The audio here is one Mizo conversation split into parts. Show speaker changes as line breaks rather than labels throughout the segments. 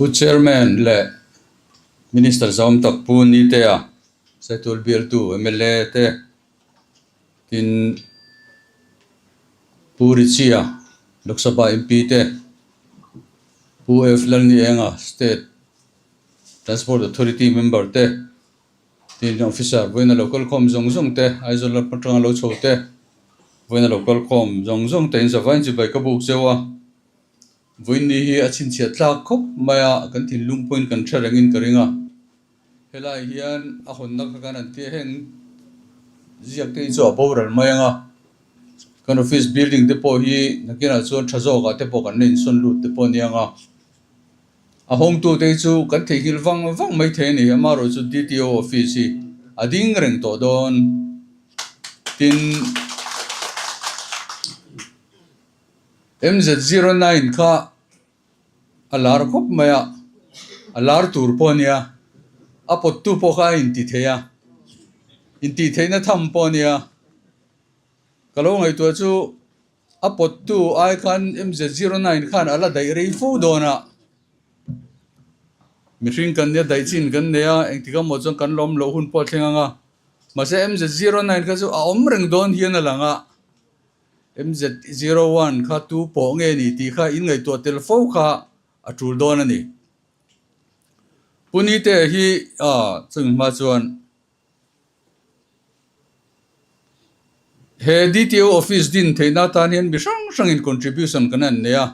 Pu Chairman leh Minister zawm tak Pu Nitea Saitul bialtu mla te tin Pu Richie-a Lok Sabha MP te Pu F Lalnienga State Transport Authority member te tin officer vawiina lo kal khawm zawng zawng te Aizawl lam atanga lo chho te vawiina lo kal khawm zawng zawng te in zavaiin chibai ka buk zeuh a vawiin ni hi a chhinchhiah tlak khawp mai a kan thinlung pawhin kan hre rengin ka ring a helai hian a hawnna kha kan han tia heng ziak te hi chu a boral mai ang a kan office building te pawh hi nakinah chuan tha zawkah te pawh kan la insawn lut te pawh a nia ang a. A hawngtute hi chu kan theihnghilh vang vang mai thei a ni, amaherawh chu DTO office hi a ding reng tawh dawn. Tin, MZ09 kha a lar khawp mai a, a lar tur pawh a nia, a pawttu pawh kha a inti thei a, intih theihna tham pawh a nia. Ka lo ngaihtuah chu. A pawttu ai khan MZ09 khan a la daih rei fo dawn a, mihring kan nia daih chin kan nei a, engtik emaw chuan kan lawm loh hun pawh a thleng ang a, mahse MZ09 kha chu a awm reng dawn hian a lang a, MZ01 kha tu pawh nge ni tih kha in ngaihtuah tel fo kha a tul dawn a ni. Pu Nite hi chumi hma chuan. He DTO office din theihna atan hian mi hrang hrangin contribution kan han nei a,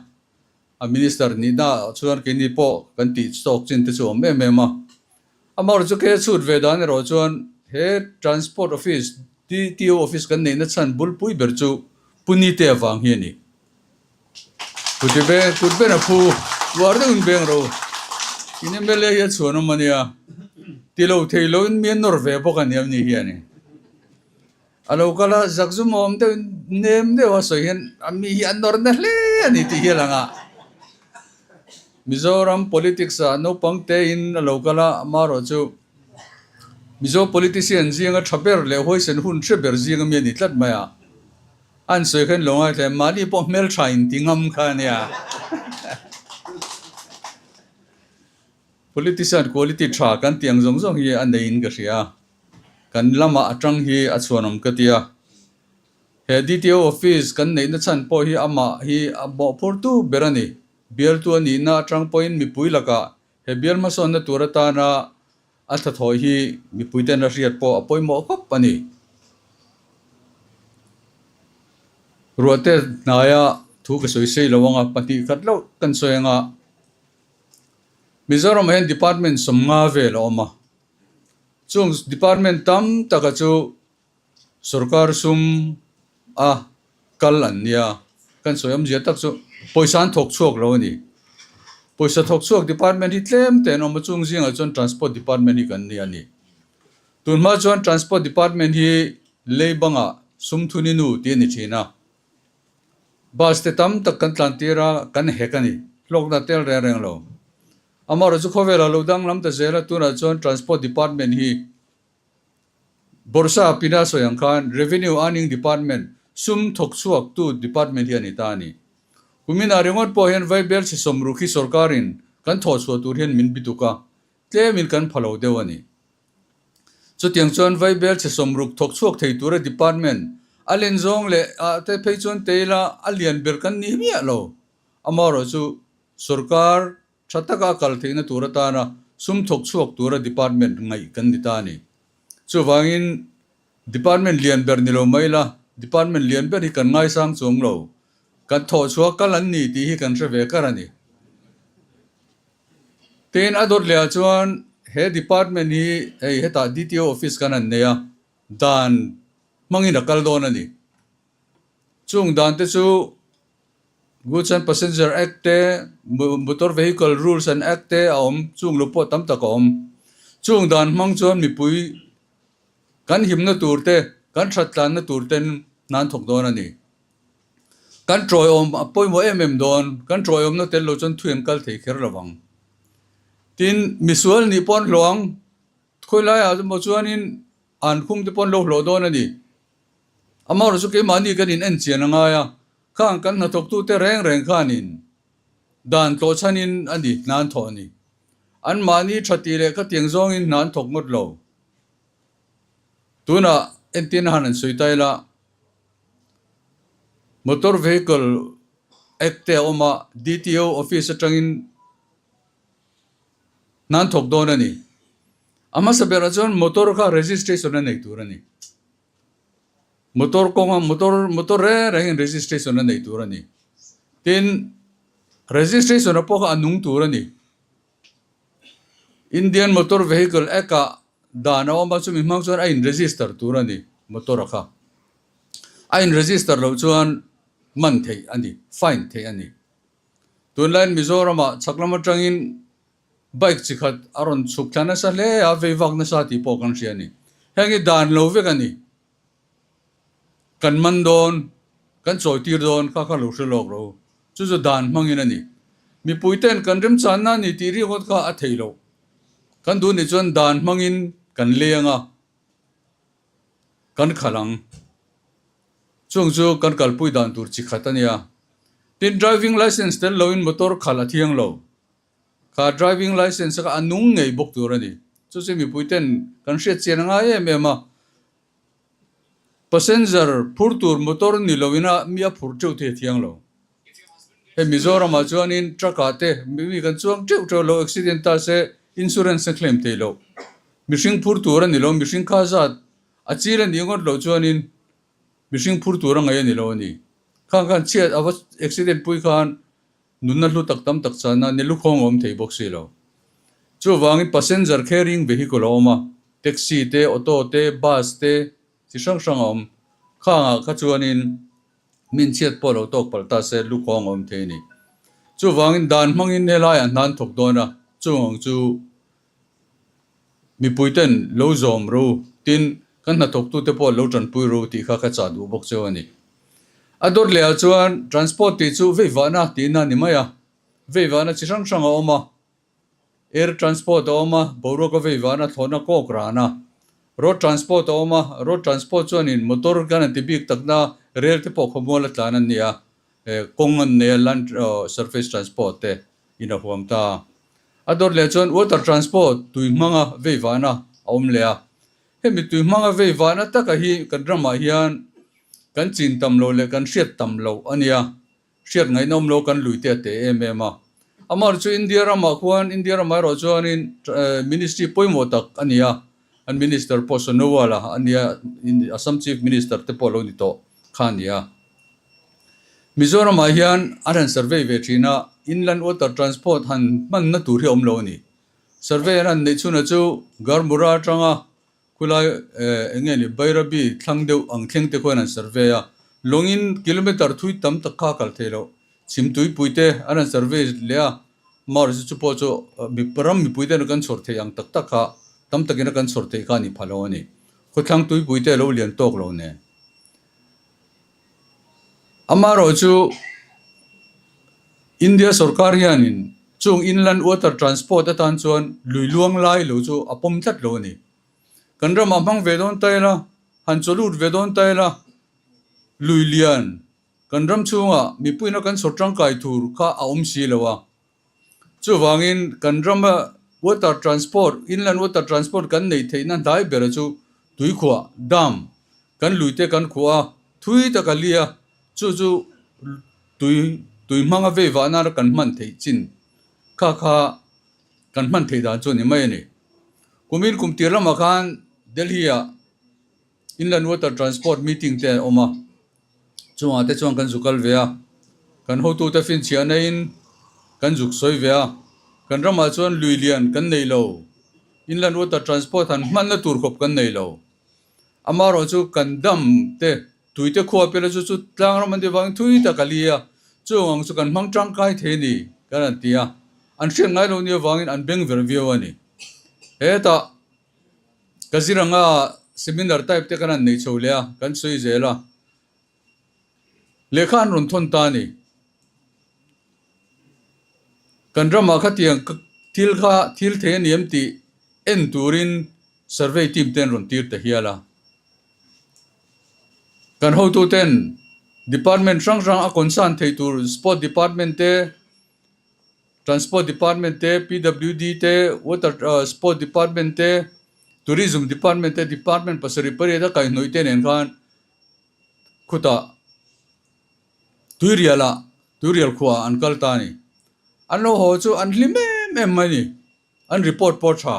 a minister nihna ah chuan keini pawh kan tih chawk chin te chu a awm em em a. Amaherawhchu chu kei a chhut ve dan erawh chuan he transport office, DTO office kan neihna chhan bulpui ber chu Pu Nite avang hi a ni. Kut i beng, kut ben a phu, uar deuhin beng ro. In MLA hi a chhuan awm a nia, ti lo thei loin mi a nawr ve bawk a ni awm ni hian in. A lo kal a, zak zum awm deuhin nem deuh a sawi hian a mi hi a nawr na hle a ni tih hi a lang a. Mizoram politics ah naupang tein a lo kal a, amaherawh chu Mizo politician zinga tha ber leh huaisen hun hre ber zinga mi a ni tlat mai a. An sawi khan lo ngaithla em? Mahni pawh hmeltha in ti ngam kha a nia. Politician quality tha kan tih ang zawng zawng hi a neiin ka hria. Kan lamah atang hi a chhuanawm ka ti a. He DTO office kan neihna chhan pawh hi amah hi a mawhphurtu ber a ni. Bialtu a nihna atang pawhin mipui lakah he bial hmasawnna tur atana A thlathawih hi mipuiten a hriat pawh a pawimawh khawp a ni. Ruahte hnaia thu ka sawi sei lo anga pahnih khat loh kan sawi anga Mizoramah hian department 50 vel a awm a. Chung department tam taka chu Sorkar sum a kal an nia, kan sawi awmzia tak chu pawisa an thawk chhuak lo a ni. Pawisa thawk chhuak department hi tlem te an awm a, chung zingah chuan transport department hi kan nia a ni. Tun hma chuan transport department hi lei bangah sum thuni nu tih a ni thin a, bus te tam tak kan tlan tir a, kan hek a ni, hlawkna tel reng reng lo. Amaherawhchu khawvelah lo danglam ta zel a, tunah chuan transport department hi Bawrhsa Pina sawi ang khan Revenue Earning Department, sum thawk chhuak tu department hi a ni ta a ni. Kuminah ringawt pawh hian Vaibel chhe sawmruk hi sorkarin kan thawh chhuah tur hian min bituk a, tlemin kan pha lo deuh a ni. Chutiang chuan Vaibel chhe sawmruk thawk chhuak thei tura department a len zawng leh ah te phei chuan teila a lian ber kan ni miah lo. Amaherawh chu sorkar Tha taka a kal theihna tur atana sum thawk chhuak tura department ngaih kan ni ta a ni. Chuvangin department lian ber ni lo mai la, department lian ber hi kan ngaisang chuang lo. Kan thawh chhuah kal an ni tih hi kan hre ve kar a ni. Tin, a dawt lehah chuan he department hi hei hetah DTO office kan han nei a, dan hmangin a kal dawn a ni. Chung dan te chu Goods and Passenger Act te, Motor Vehicle Rules and Act te a awm, chung lo pawh tam tak a awm. Chung dan hmang chuan mipui kan himna tur te, kan that tlanna tur ten hna an thawk dawn a ni. Kan tawiawm a pawimawh em em dawn, kan tawiawmna tel lo chuan thui an kal thei kher lo vang. Tin, misual nih pawh an hlawh ang, khawilaiah emaw chuanin an khum te pawh an lo hlawh dawn a ni. Amaherawhchu chu keimahni kan in en chian a ngai a, khang kan hnathawktute reng reng khanin dan tlawhchhanin a ni hna an thawh a ni. Anmahni tha tih leh khatiang zawngin hna an thawk ngawt lo. Tunah entirna han an sawi ta ila, Motor Vehicle Act te a awm a, DTO office atangin hna an thawk dawn a ni. A hmasa berah chuan motor kha registration a nei tur a ni. Motor kawnga motor motor reng rengin registration a nei tur a ni. Tin, registration a pawh kha a nung tur a ni. Indian Motor Vehicle Act ah dan a awm a, chumi hmang chuan a in register tur a ni motor a kha. A in register loh chuan man theih a ni, fine theih a ni. Tunlaiin Mizoramah chhak lam atangin Bike chi khat a rawn chhuk thla nasa hle a, vei vak nasa tih pawh kan hria a ni. Heng hi dan lo vek a ni. Kan man dawn, kan chawi tir dawn kha kha lo hre lawk ro. Chu chu dan hmangin a ni. Mipui ten kan remchanna a ni tih rikawt kha a thei loh. Kan duh nih chuan dan hmangin kan leng a, kan khalh ang. Chung chu kan kalpui dan tur chi khat a nia. Tin, driving licence tel loin motor khalh a thiang lo. Kha driving licence kha a nung ngei bawk tur a ni. Chu chu mipui ten kan hriat chian a ngai em em a. Passenger phur tur motor ni lo ina mi a phur teuh thei a thiang lo. Hei Mizoram ah chuanin truck ah te mi kan chuang teuh teuh lo accident ta se insurance a claim thei lo. Mihring phur tur a ni lo, mihring kha zat a chil a nih ngawt loh chuanin mihring phur tur a ngaih a ni lo a ni. Khang khan chhiat a va accident pui khan Nunna hlu tak tam tak chana ni lukhawng a awm thei bawk si lo. Chuvangin passenger carrying vehicle a awm a, taxi te, auto te, bus te chi hrang hrang a awm. Khangah kha chuanin min chhiat pawh lo tawk palh ta se lukhawng a awm thei a ni. Chuvangin dan hmangin helaiah hna an thawk dawn a, chung ang chu Mipuiten lo zawm ro, tin, kan hnathawktute pawh lo tanpui ro tih kha ka chah duh bawk cheu a ni. A dawt lehah chuan transport tih chu veivahna tihna a ni mai a, veivahna chi hrang hrang a awm a, air transport a awm a, boruaka veivahna thlawhna kawk ran a, road transport a awm a, road transport chuanin motor kan an ti bik takna rel te pawh khawmual a tlan an ni a, kawng an nei a, land surface transport te in a huam ta a. A dawt leh chuan water transport tui hmanga vei vahna a awm leh a. Hemi tui hmanga vei vahna taka hi kan ramah hian kan chin tam lo leh kan hriat tam loh a nia. Hriat ngaihna awm lo kan lui te a te em em a. Amaherawhchu chu India ramah khuan India ramah erawh chuanin ministry pawimawh tak a ni a. An minister pawh Sonowal a nia, Assam chief minister te pawh lo ni tawh kha a ni a. Mizoramah hian an han survey ve thin a, inland water transport han hmanna tur hi a awm lo a ni. Survey an han neih chhunah chu Garmura atanga khulai eng nge ni Bairabi thlang deuh ang thleng te khuan an survey a, lawngin kilometre thui tam tak kha a kal thei loh. Chhimtuipui te an han survey leh a, Mars chu pawh chu ram mipui ten kan chhawr theih ang tak tak kha tam takin a kan chhawr theih kha a ni pha lo a ni. Khawthlang tuipui te a lo lian tawk lo nen. Amaherawh chu India sorkar hianin chung inland water transport atan chuan lui luang lai lo chu a pawm tlat lo a ni. Kan ramah hmang ve dawn ta ila, han chaw lut ve dawn ta ila, lui lian kan ram chhungah mipuiin a kan chhawr tangkai tur kha a awm si lo a. Chuvangin kan rama water transport, inland water transport kan neih theihna hnai bera chu tuikhuah, dam, kan luite kan khuah a, thui tak a li a, chu chu tui tui hmanga vei vah nana kan hman theih chin kha kha kan hman theih dan chu a ni mai a ni. Kumin kum tir lamah khan Delhi-ah Inland Water Transport meeting te an awm a, chungah te chuan kan zuk kal ve a, kan hotute finchhiah naiin kan zuk sawi ve a, kan ramah chuan lui lian kan nei lo, Inland Water Transport han hmanna tur khawp kan nei lo. Amaherawh chu kan dam te, tui te khua pela chu chu tlang ram an tih vangin thui tak a li a, chung ang chu kan hmang tangkai thei a ni kan han ti a, an hriat ngai lo nia vangin an beng ver viau a ni. Hetah. Kaziranga seminar type te kan han nei chho leh a, kan sawi zel a, lehkha an rawn thawn ta a ni. Kan ramah khatiang thil kha thil thei a ni em tih en turin survey team te an rawn tir ta hial a. Kan hotu ten department hrang hrang a concern thei tur sport department te. Transport Department te, PWD te, Water Sport Department te, Tourism Department te, Department pasarih pariat a kaihhnawih te nen khan khutah Tuirialah, Tuirial khuaah an kal ta a ni. An lo haw chu an hlim em em mai a ni. An report pawh tha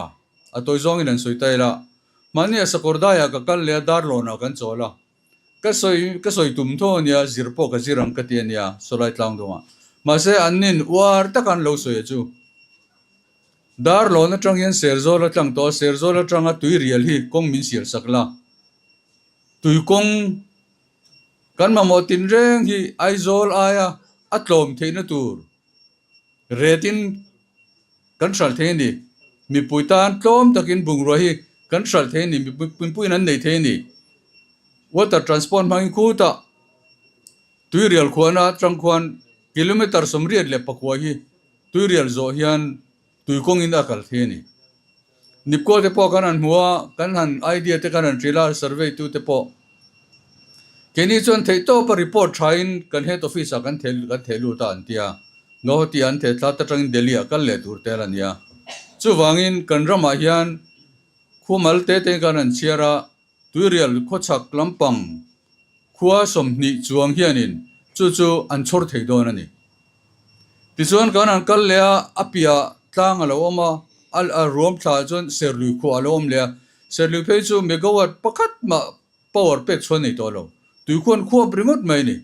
a tawi zawngin an sawi ta ila. Mahni a sakawr daiah ka kal leh a darlawnah kan chawl a. Ka sawi ka sawi tum tho a nia, zir pawh ka zir ang ka ti a nia, sawlai tlang dawngah. Mahse annin uar taka an lo sawi a chu. Darlawn atang hian Serzawl a tlang tawh a, Serzawl atanga tuirial hi kawng min sial sak la. Tui kawng kan mamawh tinreng hi Aizawl aia a tlawm theihna tur Retin kan hralh thei a ni. Mipui tan tlawm takin bungrua hi kan hralh thei a ni, mipuiin an nei thei a ni. Water transport hmangin khutah tuirial khuana atang khuan kilometre 84 hi tuirial zawh hian tui kawngin a kal thei a ni. Nipko te pawh kan han hmu a, kan han idea te kan han hrilh a, survey tu te pawh. Keini chuan theihtawpa report thain kan head office ah kan kan theh lut a an ti a, Guwahati ah an theh thla ta tangin Delhi ah kal leh tur tel a ni a. Chuvangin kan ramah hian khumal te te kan han chhiar a, Tuirial khawchhak lampang khua 20 chuang hianin chu chu an chhawr thei dawn a ni. Tichuan kan han kal leh a, a piah tlang a lo awm a, a ruam thla ah chuan Serlui khua a lo awm leh a, Serlui phei chu megawatt pakhat mah power pek chhuan nei tawh lo, tuikhuan khuap ringawt mai a ni.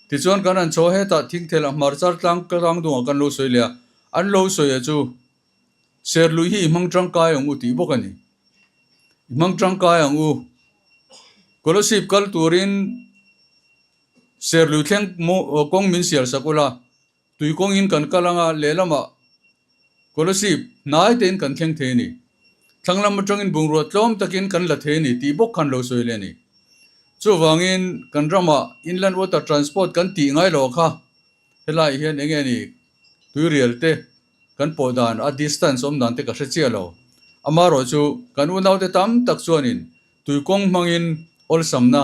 Tichuan kan han chho a, hetah thingthel a hmarchar tlang tlang dungah kan lo sawi leh a, an lo sawi a chu Serlui hi i hmang tangkai ang u tih bawk a ni. I hmang tangkai ang u. Kolasib kal turin Serlui thleng kawng min sial sak ula, tui kawngin kan kal anga lehlamah Kolasib hnai tein kan thleng thei a ni. Thlang lam atangin bungrua tlawm takin kan la thei a ni tih bawk khan lo sawi leh a ni. Chuvangin kan ramah Inland Water Transport kan tih ngai lo kha Helaiah hian eng nge ni tuirial te kan pawh dan a distance awm dan te ka hre chiah lo. Amaherawh chu kan unaute tam tak chuanin tui kawng hmangin awlsamna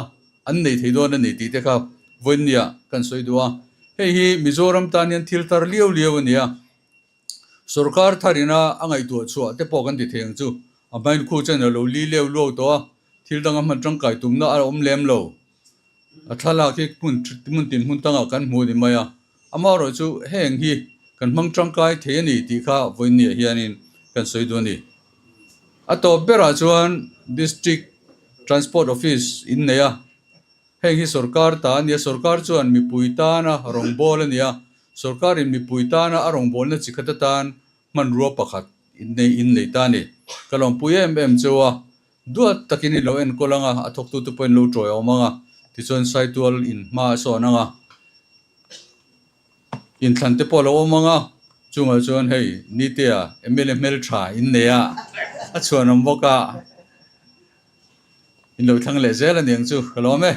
an nei thei dawn a ni tih te kha vawiinniah kan sawi duh a. Hei hi Mizoram tan hian thil thar liau liau a ni a. Sorkar tharina a ngaihtuah chhuah te pawh kan ti thei ang chu. A hmain khu chen a lo li leu luau tawh a, thil danga hman tangkai tumna a awm lem lo. A thlalak hi hmun hmun tin hmun tangah kan hmu a ni mai a, amaherawh chu heng hi kan hmang tangkai thei a ni tih kha vawiinniah hianin kan sawi duh a ni. A tawp berah chuan District Transport Office in nei a, heng hi sorkar ta a ni a, sorkar chuan mipui tana rawngbâwl a ni a, sorkarin mipui tana a rawngbâwlna chi khat atan hmanrua pakhat in nei ta a ni. Ka lawmpui em em cheu a, Duat takin i lo enkawl ang a, a thawktute pawhin lo tawi a awm ang a, tichuan Saitual in hma a sawn ang a, inthlan te pawh a lo awm ang a, chungah chuan hei Nitea mla hmeltha in nei a, a chhuanawm bawk a, in lo thlang leh zel a niang chu ka lawm e.